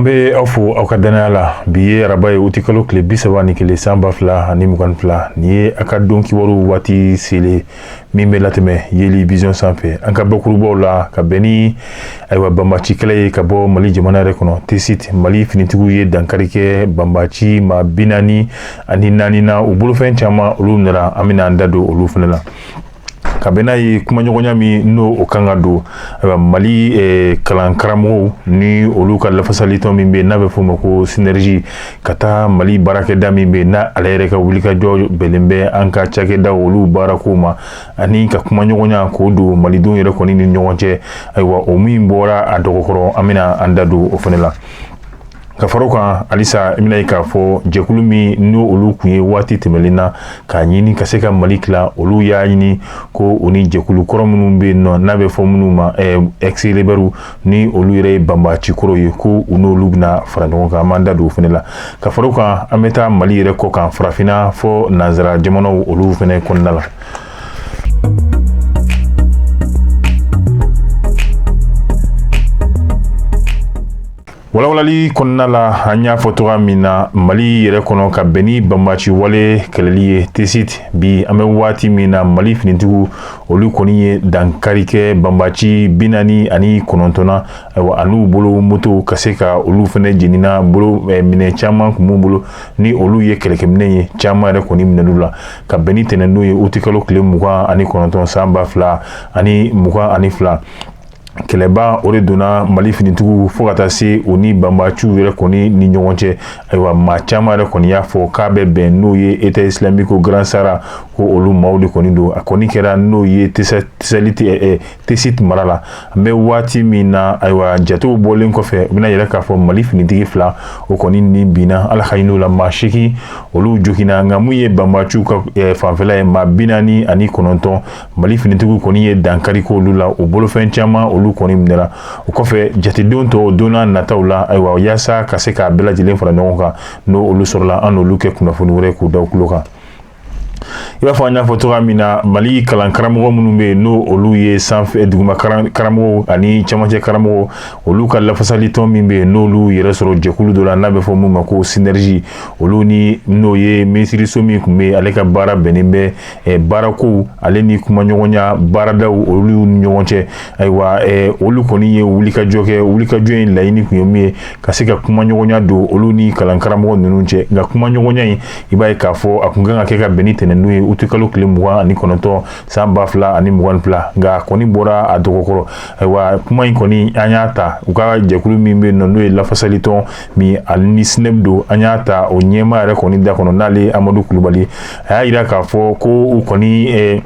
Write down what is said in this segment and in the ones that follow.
Bɛ aw fo aw ka dannaya la. Bi ye araba ye, utikalo tile 31, san 2022. Nin ye a ka don kibaru waati selen min bɛ latɛmɛ Yeli Vision sanfɛ. An ka bakurubaw la, ka bɛn ni ayiwa banbaci kɛlɛ ye ka bɔ Mali jamana yɛrɛ kɔnɔ, Tesit, Mali finitigiw ye dankari kɛ banbaci maa 44 na, u bolofɛn caman olu nana. An bɛna an da don olu fana la. Ka bɛn n'a ye kumaɲɔgɔnya min n'o o kan ka don, ayiwa, Mali kalan karamɔgɔw ni olu ka lafasalitɔn min bɛ yen n'a bɛ f'o ma ko Synergie, ka taa Mali baarakɛda min bɛ yen n'a ale yɛrɛ ka wulikajɔ bɛnnen bɛ an ka cakɛda olu baarako ma, ani ka kumaɲɔgɔnya k'o don malidenw yɛrɛ kɔni ni ɲɔgɔn cɛ, ayiwa, o min bɔra a dɔgɔkɔrɔ, an bɛna an da don o fana la. Ka fara o kan halisa, i bɛna ye k'a fɔ jɛkulu min n'o olu kun ye waati tɛmɛlen na k'a ɲini ka se ka Mali tila, olu y'a ɲini ko u ni jɛkulu kɔrɔ minnu bɛ yen nɔ n'a bɛ fɔ minnu ma ex-rebelles, ni olu yɛrɛ ye banbaci kɔrɔw ye, ko u n'olu bɛna fara ɲɔgɔn kan. An b'an da don o fana la. Ka fara o kan, an bɛ taa Mali yɛrɛ kɔ kan, farafinna fɔ nanzara jamanaw olu fana kɔnɔna la. Walawalali kɔnɔna la, an y'a fɔ cogoya min na, Mali yɛrɛ kɔnɔ, ka bɛn ni banbaci wale kɛlɛli ye, Tesit, bi an bɛ waati min na, Mali finitigiw olu kɔni ye dankari kɛ banbaci 49 na, ayiwa, an'u bolo moto ka se ka olu fana jenina bolo minɛ caman kun b'u bolo ni olu ye kɛlɛkɛminɛ ye, caman yɛrɛ kɔni minɛn'u la, ka bɛn ni tɛnɛndon ye, utikalo tile 29, san 2022. Kɛlɛba o de donna Mali finitigiw fo ka taa se u ni banbaciw yɛrɛ kɔni ni ɲɔgɔn cɛ. Ayiwa, maa caman yɛrɛ kɔni y'a fɔ k'a bɛ bɛn n'o ye État islamique Grand Sahara, ko olu maaw de kɔni don. A kɔni kɛra n'o ye Tesit mara la. An bɛ waati min na, ayiwa, jatew bɔlen kɔfɛ, u bɛna yɛrɛ k'a fɔ Mali finitigi 2 o kɔni ni binna, Ala ka hinɛ la, maa 8 olu joginna. Nka mun ye banbaciw ka fanfɛla ye, maa 49, Mali finitigiw kɔni ye dankari k'olu la, u bolofɛn caman olu kɔni minɛra. O kɔfɛ, jatedenw tɔw donna nataw la, ayiwa, yaasa ka se k'a bɛɛ lajɛlen fara ɲɔgɔn kan, n'o olu sɔrɔla, an n'olu kɛ kunnafoni wɛrɛ k'u da u tulo kan. I b'a fɔ an y'a fɔ cogoya min na, Mali kalan karamɔgɔ minnu bɛ yen n'o olu ye sanfɛ duguma karamɔgɔw ani camancɛ karamɔgɔw, olu ka lafasalitɔn min bɛ yen n'olu yɛrɛ sɔrɔ jɛkulu dɔ la n'a bɛ fɔ mun ma ko Synergie, olu ni n'o ye minisiriso min tun bɛ yen, ale ka baara bɛnnen bɛ baarakow ale ni kumaɲɔgɔnya baaradaw olu ni ɲɔgɔn cɛ, ayiwa, olu kɔni ye wulikajɔ kɛ. Wulikajɔ in laɲini tun ye min ye, ka se ka kumaɲɔgɔnya don olu ni kalan karamɔgɔ ninnu cɛ. Nka kumaɲɔgɔnya in, i b'a ye k'a fɔ a kun kan ka kɛ ka bɛn ni tɛnɛndon ye, utikalo tile 29, san 2022, nka a kɔni bɔra a dɔgɔkɔrɔ. Ayiwa, kuma in kɔni, an y'a ta u ka jɛkulu min bɛ yen nɔ n'o ye lafasalitɔn min ale ni SNEP don, an y'a ta o ɲɛmaa yɛrɛ kɔni da kɔnɔ, n'ale ye Amadu Kulubali. A y'a yira k'a fɔ ko u kɔni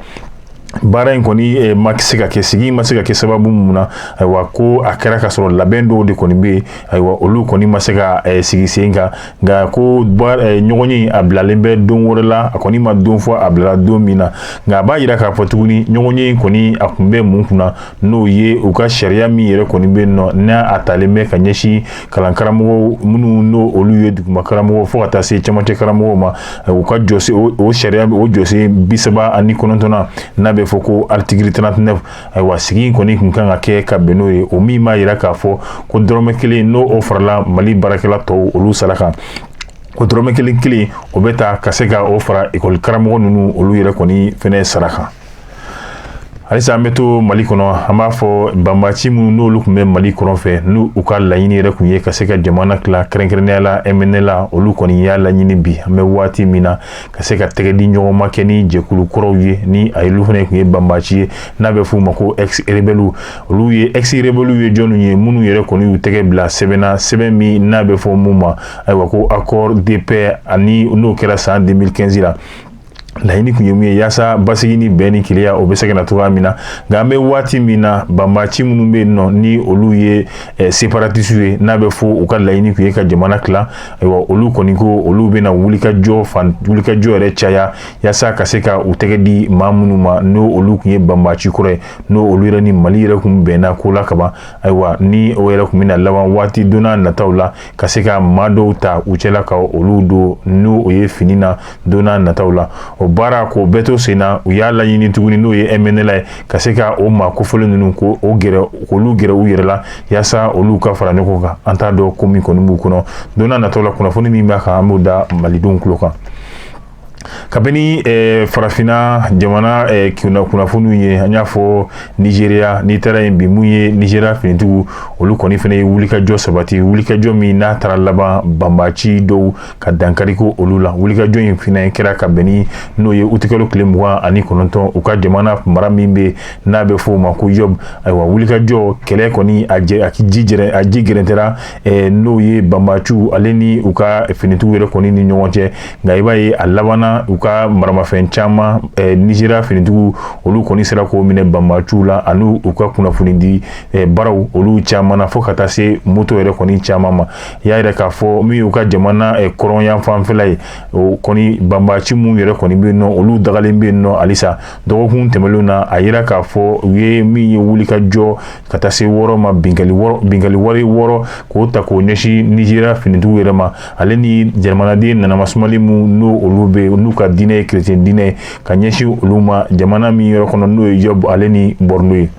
baara in kɔni ma se ka kɛ, sigi ma se ka kɛ sababu mun na, ayiwa, ko a kɛra ka sɔrɔ labɛn dɔw de kɔni bɛ yen, ayiwa, olu kɔni ma se ka sigi sen kan. Nka ko ɲɔgɔnye a bilalen bɛ don wɛrɛ la, a kɔni ma don fɔ a bilala don min na. Nka a b'a yira k'a fɔ tuguni, ɲɔgɔnye in kɔni a kun bɛ mun kunna, n'o ye u ka sariya min yɛrɛ kɔni bɛ yen nɔ n'a a talen bɛ ka ɲɛsin kalan karamɔgɔw minnu n'o olu ye duguma karamɔgɔw fo ka taa se camancɛ karamɔgɔw ma, u ka jɔsen o sariya o jɔsen 39nan n'a bɛ fɔ ko article 39. Ayiwa, sigi in kɔni kun kan ka kɛ ka bɛn n'o ye, o min b'a yira k'a fɔ ko dɔrɔmɛ kelen n'o o farala Mali baarakɛla tɔw olu sara kan, o dɔrɔmɛ kelen kelen o bɛ ta ka se ka o fara ekɔli karamɔgɔ ninnu olu yɛrɛ kɔni fɛnɛ sara kan. Halisa an bɛ to Mali kɔnɔ. An b'a fɔ banbaci minnu n'olu tun bɛ Mali kɔrɔn fɛ, n'u u ka laɲini yɛrɛ tun ye ka se ka jamana tila, kɛrɛnkɛrɛnnenya la MNLA, olu kɔni y'a laɲini bi an bɛ waati min na ka se ka tɛgɛ di ɲɔgɔn ma kɛ ni jɛkulu kɔrɔw ye, ni a olu fana tun ye banbaci ye n'a bɛ f'u ma ko ex rebelles. Olu ye ex rebelles ye jɔnniw ye? Minnu yɛrɛ kɔni y'u tɛgɛ bila sɛbɛn na, sɛbɛn min n'a bɛ fɔ mun ma, ayiwa, ko accord de paix, ani n'o kɛra san 2015 la. Laɲini tun ye mun ye? Yaasa basigi ni bɛn ni kelenya o bɛ se ka na cogoya min na. Nka an bɛ waati min na, banbaci minnu bɛ yen nɔ ni olu ye séparatistes ye, n'a bɛ fɔ u ka laɲini tun ye ka jamana tila, ayiwa, olu kɔni ko olu bɛna wulikajɔ fan wulikajɔ yɛrɛ caya yaasa ka se ka u tɛgɛ di maa minnu ma n'o olu tun ye banbaci kɔrɔ ye, n'o olu yɛrɛ ni Mali yɛrɛ tun bɛnna ko la kaban. Ayiwa, ni o yɛrɛ tun bɛna laban waati donna nataw la ka se ka maa dɔw ta u cɛla ka olu don n'o o ye fini na donna nataw la. O baara k'o bɛɛ to sen na. U y'a laɲini tuguni, n'o ye MNLA ye, ka se ka o maa kofɔlen ninnu k'o gɛrɛ, k'olu gɛrɛ u yɛrɛ la, yaasa olu ka fara ɲɔgɔn kan. An t'a dɔn ko min kɔni b'u kɔnɔ. Don n'a nataw la, kunnafoni min b'a kan, an b'o da malidenw tulo kan. Kabini farafinna jamana kunnafoniw ye, an y'a fɔ Nizeriya, n'i taara yen bi, mun ye Nizeriya finitigiw, olu kɔni fana ye wulikajɔ sabati, wulikajɔ min n'a taara laban banbaci dɔw ka dankari ko olu la. Wulikajɔ in fana kɛra ka bɛn ni n'o ye utikalo tile 29, u ka jamana mara min bɛ n'a bɛ fɔ o ma ko Yobe. Ayiwa, wulikajɔ kɛlɛ kɔni a ji jɛrɛ, a ji gɛrɛntɛra n'o ye banbaciw ale ni u ka finitigiw yɛrɛ kɔni ni ɲɔgɔn cɛ. Nka i b'a ye a labanna, u ka maramafɛn caman, Nizeriya finitigiw olu kɔni sera k'o minɛ banbaciw la, ani u ka kunnafonidi baaraw olu caman na, fo ka taa se moto yɛrɛ kɔni caman ma. I y'a yɛrɛ k'a fɔ min y'u ka jamana kɔrɔn fanfɛla ye, o kɔni banbaci mun yɛrɛ kɔni bɛ yen nɔ, olu dagalen bɛ yen nɔ halisa. Dɔgɔkun tɛmɛnlenw na, a yira k'a fɔ u ye min ye wulikajɔ ka taa se 6 ma, binkanni wale 6 k'o ta k'o ɲɛsin Nizeriya finitigiw yɛrɛ ma, ale ni jamanaden nanamasumalen mun n'o olu bɛ n'u ka diinɛ ye kerecɛn diinɛ ye, ka ɲɛsin olu ma jamana min yɔrɔ kɔnɔ, n'o ye Yobe ale ni Borno ye.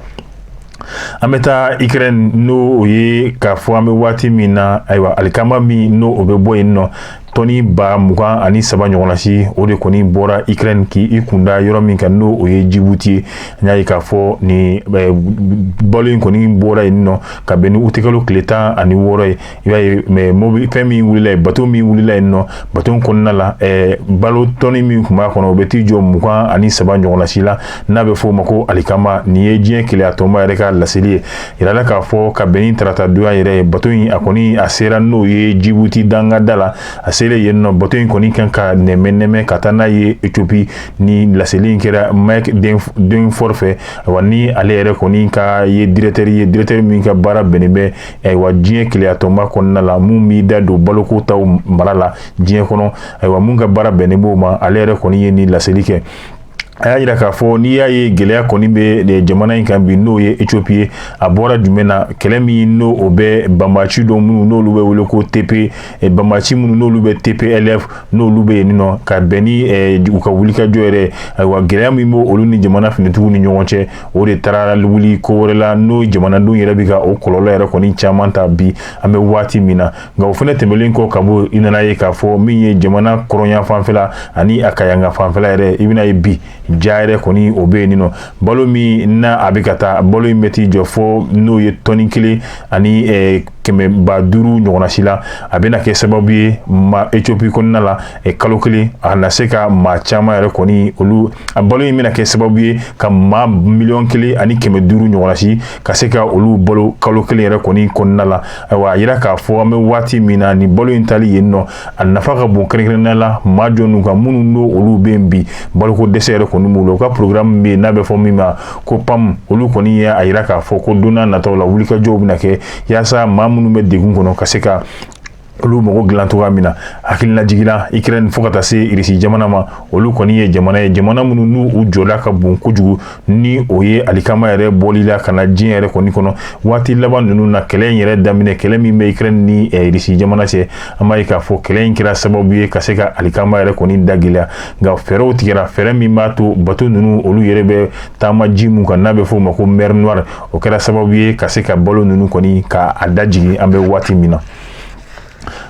An bɛ taa Ukraine, n'o ye k'a fɔ an bɛ waati min na, ayiwa, alikama min n'o o bɛ bɔ yen nɔ, tɔni 23,000 ɲɔgɔnna si, o de kɔni bɔra Ukraine k'i kunda yɔrɔ min kan, n'o o ye Jibuti ye. An y'a ye k'a fɔ nin balo in kɔni bɔra yen nɔ ka bɛn ni utikalo tile 16 ye. I b'a ye mɛ mobili fɛn min wulila yen, bato min wulila yen nɔ, bato kɔnɔna la, balo tɔni min tun b'a kɔnɔ, o bɛ t'i jɔ 23 ɲɔgɔnna si la, n'a bɛ fɔ o ma ko alikama. Nin ye diɲɛ keleya tɔnba yɛrɛ ka laseli ye. Yirala k'a fɔ ka bɛn ni tarata donya yɛrɛ ye, bato in a kɔni a sera n'o ye Jibuti dangada la. A selen yen nɔ, bato in kɔni kan ka nɛmɛ nɛmɛ ka taa n'a ye Ethiopie. Ni laseli in kɛra Mike Dunford fɛ, ayiwa, ni ale yɛrɛ kɔni ka ye directeur ye, directeur min ka baara bɛnnen bɛ, ayiwa, diɲɛ keleya tɔnba kɔnɔna la, mun b'i da don baloko taw mara la diɲɛ kɔnɔ, ayiwa, mun ka baara bɛnnen b'o ma, ale yɛrɛ kɔni ye nin laseli kɛ. A y'a jira k'a fɔ n'i y'a ye gɛlɛya kɔni bɛ jamana in kan bi, n'o ye Ethiopie ye, a bɔra jumɛn na? Kɛlɛ min n'o o bɛ banbaci dɔw minnu n'olu bɛ wele ko TP, banbaci minnu n'olu bɛ TPLF, n'olu bɛ yen nɔ, ka bɛn ni u ka wulikajɔ yɛrɛ, ayiwa, gɛlɛya min b'o olu ni jamana finitigiw ni ɲɔgɔn cɛ, o de taara wuli ko wɛrɛ la, n'o jamanadenw yɛrɛ bɛ ka o kɔlɔlɔ yɛrɛ kɔni caman ta bi an bɛ waati min na. Nka o fana tɛmɛnen kɔ ka bɔ, i nana ye k'a fɔ min ye jamana kɔrɔnya fanfɛla ani a kayanga fanfɛla yɛrɛ, i bɛna ye bi ja yɛrɛ kɔni o bɛ yen nɔ. Balo min n'a a bɛ ka taa, balo in bɛ t'i jɔ fo n'o ye tɔni 1 ani 500 ɲɔgɔnna si la. A bɛna kɛ sababu ye ma Ethiopie kɔnɔna la kalo kelen, a na se ka maa caman yɛrɛ kɔni olu, a balo in bɛna kɛ sababu ye ka maa 1,5 miliyɔn ɲɔgɔnna si ka se ka olu balo kalo kelen yɛrɛ kɔni kɔnɔna la. Ayiwa, a yira k'a fɔ an bɛ waati min na, nin balo in tali yen nɔ, a nafa ka bon kɛrɛnkɛrɛnnenya la maa jɔnniw kan, minnu n'o olu bɛ yen bi, baloko dɛsɛ yɛrɛ kɔni b'u la. U ka programme bɛ yen n'a bɛ fɔ min ma ko PAM, olu kɔni ye a yira k'a fɔ ko don n'a nataw la, wulikajɔw bɛna kɛ yaasa maa minnu bɛ degun kɔnɔ ka se ka olu mago dilan cogoya min na. Hakililajigin, Ukraine fo ka taa se Irisi jamana ma, olu kɔni ye jamana ye, jamana minnu n'u u jɔda ka bon kojugu, ni o ye alikama yɛrɛ bɔli la ka na diɲɛ yɛrɛ kɔni kɔnɔ. Waati laban ninnu na, kɛlɛ in yɛrɛ daminɛ, kɛlɛ min bɛ Ukraine ni Irisi jamana cɛ, an b'a ye k'a fɔ kɛlɛ in kɛra sababu ye ka se ka alikama yɛrɛ kɔni da gɛlɛya. Nka fɛɛrɛw tigɛra, fɛɛrɛ min b'a to bato ninnu olu yɛrɛ bɛ taama ji mun kan, n'a bɛ fɔ o ma ko mer Noire, o kɛra sababu ye ka se ka balo ninnu kɔni ka a dajigin an bɛ waati min na.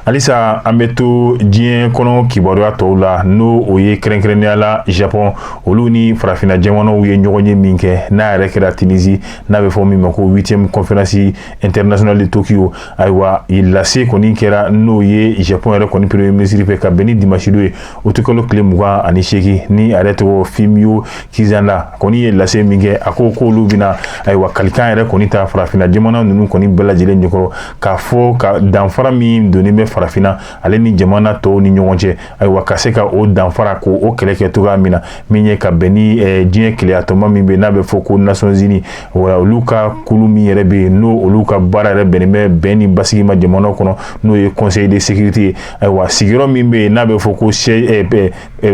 Halisa an bɛ to diɲɛ kɔnɔ kibaruya tɔw la, n'o o ye kɛrɛnkɛrɛnnenya la Japon, olu ni farafinna jamanaw ye ɲɔgɔn ye min kɛ, n'a yɛrɛ kɛra Tunisie, n'a bɛ fɔ min ma ko 8e conférence internationale de Tokyo. Ayiwa, lase kɔni kɛra n'o ye Japon yɛrɛ kɔni premier ministre fɛ, ka bɛn ni dimanche don ye, utikalo tile 28, ni a yɛrɛ tɔgɔ Fumio Kishida kɔni ye lase min kɛ. A ko k'olu bɛna, ayiwa, kalikan yɛrɛ kɔni ta farafinna jamana ninnu kɔni bɛɛ lajɛlen ɲɛkɔrɔ, k'a fɔ ka danfara min donnen bɛ farafinna ale ni jamana tɔw ni ɲɔgɔn cɛ, ayiwa, ka se ka o danfara k'o o kɛlɛ kɛ cogoya min na, min ye ka bɛn ni diɲɛ keleya tɔnba min bɛ n'a bɛ fɔ ko Nations Unies, wa olu ka kulu min yɛrɛ bɛ yen, n'o olu ka baara yɛrɛ bɛnnen bɛ bɛn ni basigi ma jamanaw kɔnɔ, n'o ye Conseil de sécurité ye. Ayiwa, sigiyɔrɔ min bɛ yen n'a bɛ fɔ ko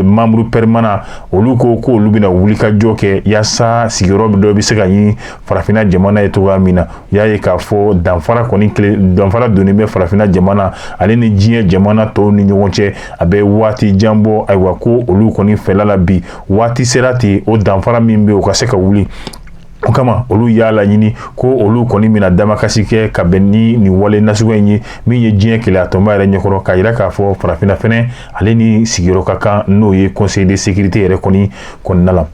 membre permanent, olu ko k'olu bɛna wulikajɔ kɛ yaasa sigiyɔrɔ dɔ bɛ se ka ɲini farafinna jamana ye cogoya min na. U y'a ye k'a fɔ danfara kɔni danfara donnen bɛ farafinna jamana ale ale ni diɲɛ jamana tɔw ni ɲɔgɔn cɛ, a bɛ waati jan bɔ. Ayiwa, ko olu kɔni fɛla la bi, waati sera ten, o danfara min bɛ, o ka se ka wuli. O kama, olu y'a laɲini ko olu kɔni bɛna damakasi kɛ ka bɛn ni nin wale nasugu in ye, min ye diɲɛ keleya tɔnba yɛrɛ ɲɛkɔrɔ, k'a yira k'a fɔ farafinna fɛnɛ, ale ni sigiyɔrɔ ka kan, n'o ye Conseil de sécurité yɛrɛ kɔni kɔnɔna la.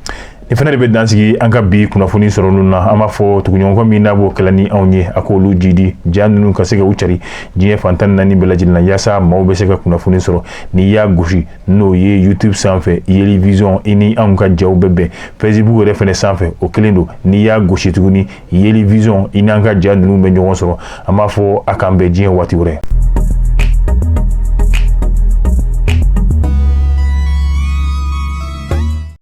Nin fɛnɛ de bɛ dansigi an ka bi kunnafoni sɔrɔ na. An b'a fɔ tuguɲɔgɔn min n'a b'o kɛlɛ ni anw ye, a k'olu jidi ja ninnu ka se ka u cari diɲɛ fan 14 bɛɛ lajɛlen na, yaasa maaw bɛ se ka kunnafoni sɔrɔ. N'i y'a gosi, n'o ye YouTube sanfɛ, Yeli Vision, i ni anw ka jaw bɛ bɛn. Facebook yɛrɛ fɛnɛ sanfɛ, o kelen don. N'i y'a gosi tuguni, Yeli Vision, i n'an ka ja ninnu bɛ ɲɔgɔn sɔrɔ. An b'a fɔ a k'an bɛn diɲɛ waati wɛrɛ.